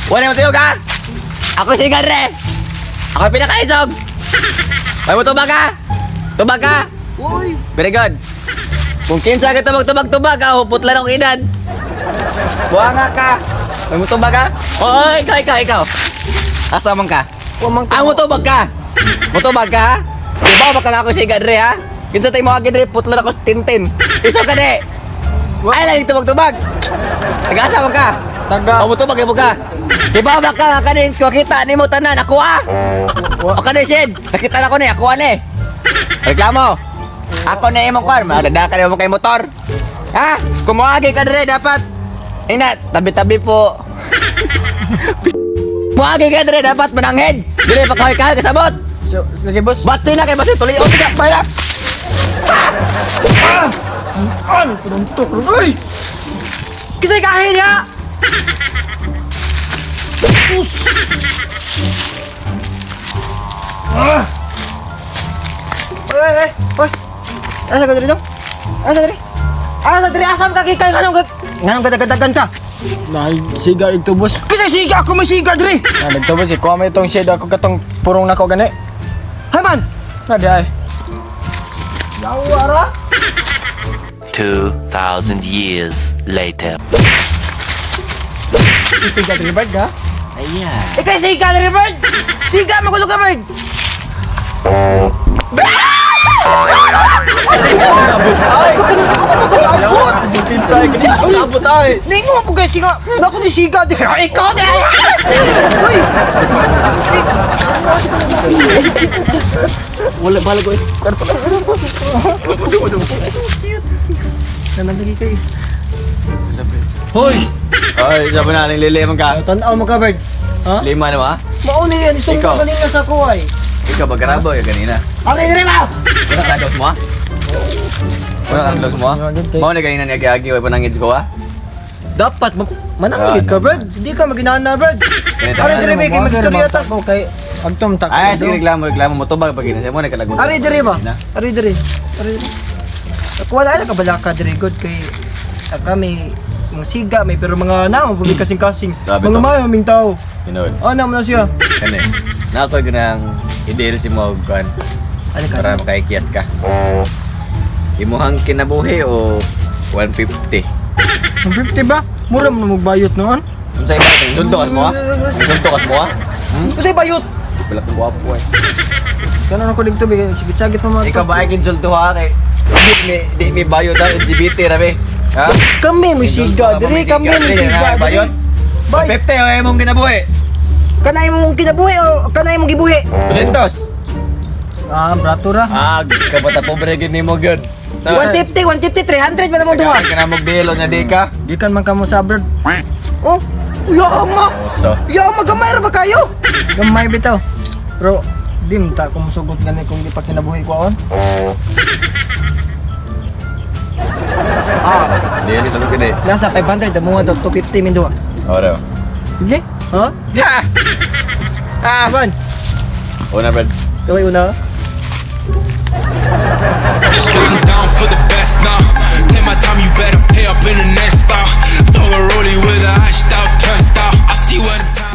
Wala mo tiyog ha? Ako siga re. Ako pinakaisog. May mo tubag ha? Tubag ka? Uy! Very good. Kung kinsa ka tubag tubag tubag ha, hupot lang akong edad. Buha nga ka. May mo tubag ha? Oo, ikaw, ikaw, ikaw. Asa man ka? Wa man. Ah, mutubag ka. Mutubag ka ha? Diba baka nga ako siga dre ha? Kinsa tayo mga dre, putlan ako tintin. Iso ka de. Ay lang tubag-tubag. Taga-asa man ka? Taga. O mutubag imo ka. Diba baka nga kanin makita nimo tanan ako ah. O kanin shed. Nakita na ko ni ako ani. Reklamo. Ako na imong kwan, madada ka nimo kay motor. Ha? Kumuagi ka dre dapat. Ina, tabi-tabi po. Muagi ka dre dapat mananghid. Dili pa kahoy kahoy kasabot. So, lagi boss. Bati na kay basi tuloy o tiga para. Ano? Pununtok. Uy! Kisay kahin niya! Ah! Oy, oy, oy, oy. Asa ka diri dong? Asa diri? Asa diri? Asa ka kikay nganong gadagadagan ka? Nay, siga ito boss. Kisay siga ako may siga diri. Na nagto boss, ikuha mo itong shade ako katong purong nako gani. Hay man. Na di ay. Yawa ra. 2,000 years later. Siga diri bird ka? Ayan. Ikay siga diri bird. Siga mo ka bird. Ay! Bakit ako mo kadabot? Kinsa kasabot ay. Ningo mo guys siga. Nako ni siga diri. Ay, ikaw di. Uy. Wala bala ko. Naman lagi kay. Hoy! Ay, sabi na ning lili man ka. Tan-aw mo ka bird. Ha? Lima na ba? Mauni yan isong Ikaw. kanina sa kuway. Ikaw ba garabo ya kanina? Ari diri ba? Wala ka dos mo ah? Wala ka dos mo ah? Mao na kanina ni agi-agi way panangid ko ah. Dapat manangit ka bird. Hindi ka maginana bird. Ganito. Ari diri ba kay magistorya ta. Ko kay agtom tak. Ay, sige reklamo, reklamo mo tubag pag ina mo nagkalagot. Ari diri ba? Ari diri. Ari diri. Ako wala na kabalaka diri good kay kami mga siga may pero mga na mo kasing kasing. Sabi Mga to. may maming tao. Tinod. Ano mo na siya? Kani. Nato ginang ideal si mo og kan Ano ka? para makaikiyas ka. Imuhang kinabuhi o 150. 50 ba? Mura man magbayot noon. Unsa iba kay insulto kas mo ah? Insulto kas mo ah? Usay bayot. Wala kang gwapo eh. Kanon ako dito bigay sigit-sagit pa mga. Ikaw ba ay insulto ha kay di mi bayo ta LGBT ra be. Ha? Kami may siga diri, kami may siga diri. Bayot. Bay. 150 o imong kinabuhi. Kanay mong kinabuhi o kanay mong gibuhi? 200. Ah, brato ra. Ah, kabata pobre gid nimo gyud. 150, 150, 300 ba namang duha? Ka na mo nya di ka. Gikan man kamo sa abroad. Oh, yama. Oso. Yama gamay ra ba kayo? Gamay bitaw. Pero di man ta ko musugot gani kung di pa kinabuhi ko on. Ah, dili sa gid. Nasa 500 amo nga daw 250 min duha. Ora. Sige. Ha? Ha. Ah. Aban. Una brad. Daway una. Straight down for the best now. Take my time, you better pay up in the next style. Throw a rollie with a iced out turnstile. I see one time.